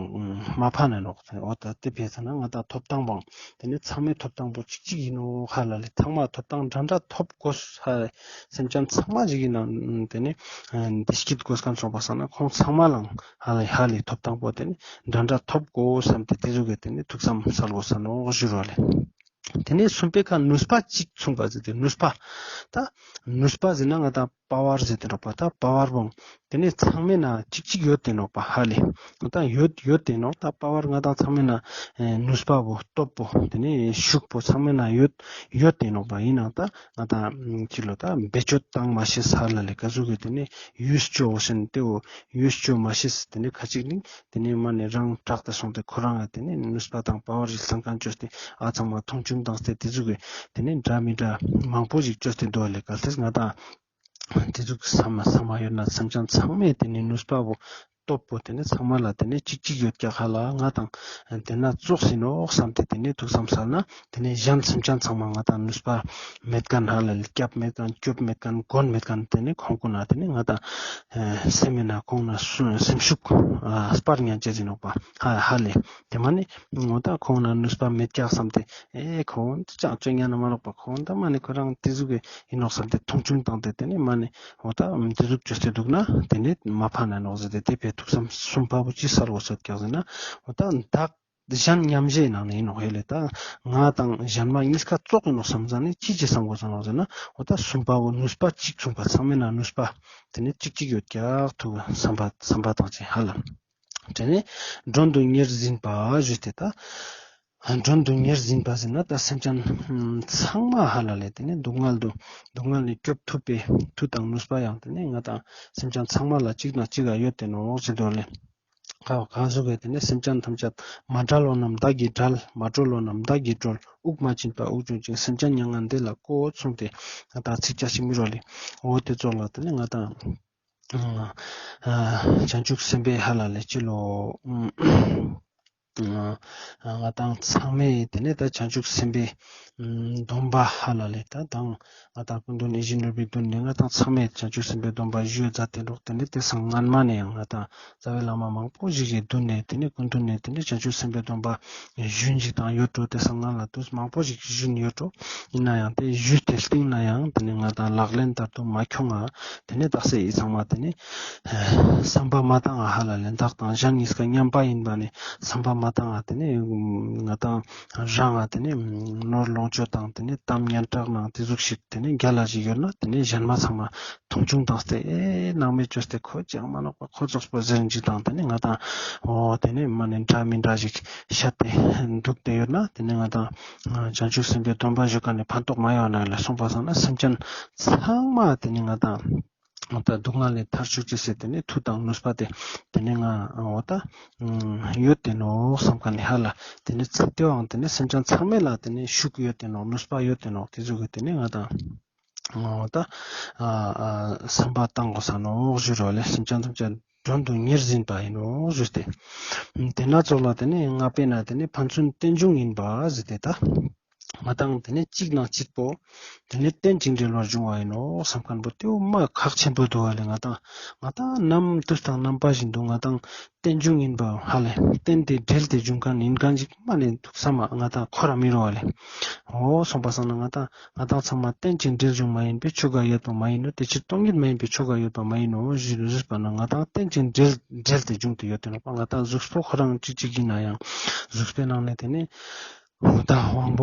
མ་ཕན་ནོག། འོ་ད་དེ་ཕེ་ས་ན་ང་དང་ཐོབ་ཐང་བང་དེ་ནི་ཚང་མའི་ཐོབ་ཐང་པོ་གཅིག་གཅིག་ཡིན་ནོག་ཧ་ལ་ལེ། ཚང་མ་ཐོབ་ཐང་འདྲ་འདྲ་ཐོབ་དགོས་ཧ། སེམས་ཅན་ཚང་མ་ཞིག་ཡིན་ན་དེ་ནི་བདེ་སྐྱིད་དགོས་མཁན་སོང་པ་ས་ན་ཁོང་ཚང་མ་ལ་ཧ་ལ་ཧ་ལེ་ཐོབ་ཐང་པོ་དེ་ནི་འདྲ་འདྲ་ཐོབ་དགོས་བསམ་སྟེ་དེ་ཟུག་གི་དེ་ནི་ཐུགས་བསམ་སལ་དགོས་ས་ནོག་ཞུ་རོ་ལེ། དེ་ནས་གསུམ་པའི་ཁ་ནུས་པ་གཅིག་མཚུངས་པ་ཟེར་ཏེ་ནུས་པ། ད་ནུས་པ་ཟེར་ན་ང་དང་པ་ཝར་ཟེར་ཏེ་ནོག་པ། ད་པ་ཝར་བོ་དེ་ནས་ཚང་མའི་ནང་གཅིག་གཅིག་ཡོད་དེ་ནོག་པ་ཧ་ལེ། ད་ཡོད་ཡོད་དེ་ནོག། ད་པ་ཝར་ང་དང་ཚང་མའི་ནང་ནུས་པ་བོ་སྟོབས་པོ་དེ་ནས་ཤུགས་པོ་ཚང་མའི་ནང་ཡོད་ཡོད་དེ་ནོག་པ། ཡིན་ནའང་ད་ང་དང་ཅི་ལོ་ད་བེད་སྤྱོད་བཏང་མ་ཤེས་ཧ་ལ་ལེ། ག་ཟུག་གི་དེ་ནས་ཡུས་ཅོ་བོ་ཤན་དེ་བོ་ཡུས་ཅོ་མ་ཤེས་དེ་ནས་ཁ་ཅིག་ནི། དེ་ནས་མ་ནས་རང་དྲག་ཏེ་སོང་སྟེ་ཁོ་རང་ང་དེ་ནས་ནུས་པ་དང་པ་ཝར་ཞིག་ལེན་མཁན་བཅོས་ཏེ་ཨ་ཚང་མ་མཐོང་ཆུང་བཏང་སྟེ་དེ་ཟུག་གི་དེ་ནས་འདྲ་མི་འདྲ་མང་པོ་ཞིག་བཅོས་ཏེ་འདུག་ལེ། གལ་ཏེ་ང་དང་དེ་ཟུག་བསམ་མ་བསམ་མ་ཡོད་ན་སེམས་ཅན་ཚང་མས་དེ་ནས་ནུས་པ་བོ་སྟོབས་པོ་དེ་ནས་ཚང་མ་ལ་དེ་ནས་གཅིག་གཅིག་ཡོད་ཀྱག་ཧ་ལ་ང་དང་དེ་ན་ཙོགས་ཡིན་ནོག་བསམ་སྟེ་དེ་ནས་ཐུགས་བསམ་སལ་ན། དེ་ནས་གཞན་སེམས་ཅན་ཚང་མ་ང་དང་ནུས་པ་མེད་མཁན་ཧ་ལ་ལེ་སྐྱབས་མེད་མཁན་སྐྱོབ་མེད་མཁན་མགོན་མེད་མཁན་དེ་ནས་ཁོང་ཀུན་ན་དེ་ནས་ང་དང་ཨེ་སེམས་མེད་ན་ཁོང་ན་སུ་སེམས་ཤུགས་ཨ་སྤར་ཉན་ཅེས་ཡིན་ནོག་པ་ཧ་ཧ་ལེ། དེ་མ་ནི་འོ་ད་ཁོང་ན་ནུས་པ་མེད་ཀྱག་བསམ་སྟེ་ཨེ་ཁོང་ཅང་བཅོ་ཉན་ན་མ་ནོག་པ། ཁོང་ད་མ་ནི་ཁོ་རང་དེ་ཟུག་གི་ཡིན་ནོག་བསམ་སྟེ་མཐོང་ཆུང་བཏང་སྟེ་དེ་ནས་མ་ནི་འོ་ད་དེ་ཟུག་བཅོས་ཏེ་འདུག་ན་དེ་ནས་མ་ཕན་ན་ནོག་ཟེར་ཏེ་དེ་ཕེ་ཐུགས་བསམ་གསུམ་པ་བོ་ཅི་སལ་དགོས་ཤེས་ཀྱག་ཟེར་ན་འོ་ད་བདག་གཞན་མཉམ་བརྗེའི་ནང་ནས་ཡིན་ནོག་ཧེ་ལེ། ད་ང་དང་གཞན་མ་གཉིས་ཀ་ཙོགས་ཡིན་ནོག་བསམ་ཙ་ནས་ཅི་ཅི་བསམ་དགོས་ས་ནོག་ཟེར་ན་འོ་ད་གསུམ་པ་བོ་ནུས་པ་གཅིག་མཚུངས་པ་ཚང་མའི་ནང་ནུས་པ་དེ་ནས་གཅིག་གཅིག་ཡོད་ཀྱག་ཐུགས་བསམ་པ་བསམ་པ་དང་ཅི་ཧ་ལམ། དེ་ནས་མགྲོན་དུ་གཉེར་ཟིན་པ་ཞུས་ཏེ་ད་མགྲོན་དུ་གཉེར་ཟིན་པ་ཟེར་ན་ད་སེམས་ཅན་ཚང་མ་ཧ་ལ་ལེ་དེ་ནས་སྡུག་བསྔལ་དུ་སྡུག་བསྔལ་ནས་སྐྱོབ་ཐུབ་པའི་མཐུ་དང་ནུས་པ་ཡང་དེ་ནས་ང་དང་སེམས་ཅན་ཚང་མ་ལ་གཅིག་ན་གཅིག་ག་ཡོད་དེ་ནོག་ཟེར་དོ་ལེ། ཁ་གང་ཟུག་གི་དེ་ནས་སེམས་ཅན་ཐམས་ཅད་མ་བསྒྲལ་བ་རྣམས་བདག་གིས་བསྒྲལ། མ་གྲོལ་བ་རྣམས་བདག་གིས་སྒྲོལ། དབུགས་མ་ཕྱིན་པ་དབུགས་འབྱུང་ཞིང་། སེམས་ཅན་མྱ་ངན་འདས་ལ་བཀོད། གསུངས་ཏེ་ང་དང་ཚིགས་བཅད་ཅིག་མི་རོ་ལེ། འོ་དེ་ཙོགས་ལ་དེ་ནས་ང་དང་ཨ་བྱང་ཆུབ་སེམས་དཔའི་ཧ་ལ་ལེ་ཅི་ལོ་ཨ་ང་དང་ཚང་མས་དེ་ནས་ད་བྱང་ཆུབ་སེམས་དཔའི་སྡོམ་པ་ཧ་ལ་ལེ་ད་དང་ང་དང་སྐུ་མདུན་ཡིད་བཞིན་ནོར་བུའི་མདུན་ནས་ང་དང་ཚང་མས་བྱང་ཆུབ་སེམས་དཔའི་སྡོམ་པ་ཞུ་མཛད་དེ་འདུག། དེ་ནས་དེ་སང་སྔན་མ་ནས་ཡང་ང་དང་རྩ་བའི་བླ་མ་མང་པོ་ཞིག་གི་མདུན་ནས་དེ་ནས་སྐུ་མདུན་ནས་དེ་ནས་བྱང་ཆུབ་སེམས་དཔའི་སྡོམ་པ་ཞུ་ཅིག་དང་ཡོད་འགྲོ། དེ་སང་སྔན་ལ་དུས་མང་པོ་ཞིག་ཞུ་ཡོད་འགྲོ། ཡིན་ན་ཡང་དེ་ཞུས་ཏེ་སྟིང་ན་ཡང་དེ་ནས་ང་དང་ལག་ལེན་བསྟར་དུ་མ་ཁྱོང་ང་དེ་ནས་དག་ས་ཡི་ཚང་མ་དེ་ནས་བསམ་པ་མ་བཏང་ང་ཧ་ལ་ལེ་བདག་དང་གཞན་གཉིས་ཀ་མཉམ་པ་ཡིན་པ་ནས་བསམ་པ་མ་ ང་དང་ང་ཏེ་ནེ་ང་དང་རང་ང་ཏེ་ནེ་ནོར་ལོངས་སྤྱོད་དང་ཏེ་ནེ་གཏམ་སྙན་གྲགས་ནང་ཏེ་ཟུག་ཞིག་ཏེ་ནེ་རྒྱལ་ལ་ཞིག་ཡོད་ན་ཏེ་ནེ་ཞན་མ་ཚང་མ་མཐོང་ཆུང་བཏང་སྟེ་ཨེ་སྣང་མེད་བཅོས་ཏེ་ཁོ་ཅང་མ་ནོག་པ་ཁོ་ཙོགས་པོ་ཟེར་ཅིག་དང་ཏེ་ནེ་ང་དང་འོ་ཏེ་ནེ་མ་ནེ་འདྲ་མི་འདྲ་ཞིག་བཤད་དེ་འདུག་སྟེ་ཡོད་ན་ཏེ་ནེ་ང་དང་བྱང་ཆུབ་སེམས་དཔའི་སྡོམ་པ་ཞུ་ཁན་ནི་ཕན་ཐོགས་མ་ཡོང་ན་ལ་སོང་པ་སང་ན་སེམས་ཅན་ཚང་མ་ཏེ་ནེ་ང་དང་འོ་ད་སྡུག་བསྔལ་ནེ་ཐར་ཅུག་ཅེས་སི་ཏེ་ནེ་མཐུ་དང་ནུས་པ་ཏེ་ཏེ་ནེ་ང་འོ་ད་ཡོད་དེ་ནོག་སམ་ཁན་ནི་ཧ་ལ་ཏེ་ནེ་ཚེ་ཏེའང་ཏེ་ནེ་སེམས་ཅན་ཚང་མའི་ལ་ཏེ་ནེ་ཤུགས་ཡོད་དེ་ནོག་ནུས་པ་ཡོད་དེ་ནོག་ཏེ་ཟུག་གི་ཏེ་ནེ་ང་དང་འོ་ད་ཨ་ཨ་སམ་པ་ཏང་གོས་ས་ནོག་ཞུ་རོགས་ལེ། སེམས་ཅན་ཐམས་ཅད་དོན་དུ་གཉེར་ཟིན་པ་ཡིན་ནོག་ཞུས་ཏེ། ཏེ་ན་ཙོགས་ལ་ཏེ་ནེ་ང་པེ་ན་ཏེ་ནེ་ཕན་ཚུན་རྟེན་འབྱུང་ཡིན་པ་ཟེར་ཏེ་ད། ང་དང་ཏེ་ནེ་གཅིག་ནང་གཅིག་པོ་ཏེ་ནེ་རྟེན་ཅིང་འབྲེལ་བར་འབྱུང་བ་ཡིན་ནོག་སམ་ཁན་པོ་ཏེའོ་མ་ཁག་ཆེན་པོ་འདུག་ག་ལེ། ང་དང་ང་དང་ནམ་དུས་དང་རྣམ་པ་བཞིན་དུ་ང་དང་རྟེན་འབྱུང་ཡིན་པ་ཧ་ལེ་རྟེན་དེ་འབྲེལ་ཏེ་འབྱུང་ཁན་ཡིན་ཁན་ཅིག་མ་ནེ་འདུག་སམ་ང་དང་ཁོ་ར་མི་རོ་བ་ལེ། འོ་སོང་པ་སང་ན་ང་དང་ང་དང་ཚང་མ་རྟེན་ཅིང་འབྲེལ་འབྱུང་མ་ཡིན་པའི་ཆོས་འགའ་ཡོད་པ་མ་ཡིན་ནོ། དེ་ཕྱིར་སྟོང་ཉིད་མ་ཡིན་པའི་ཆོས་འགའ་ཡོད་པ་མ་ཡིན་ནོ་ཞུས་པ་ན་ང་དང་རྟེན་ཅིང་འབྲེལ་འབྲེལ་ཏེ་འབྱུང་སྟེ་ཡོད་དེ་ནོག་པ། ང་དང་གཟུགས་པོ་ཁོ་རང་གཅིག་གཅིག་ཡིན་ན་ཡང་གཟུགས་པོའི་ནང་ནེ་ཏེ་ནེ་འོ་ད་དབང་པོ་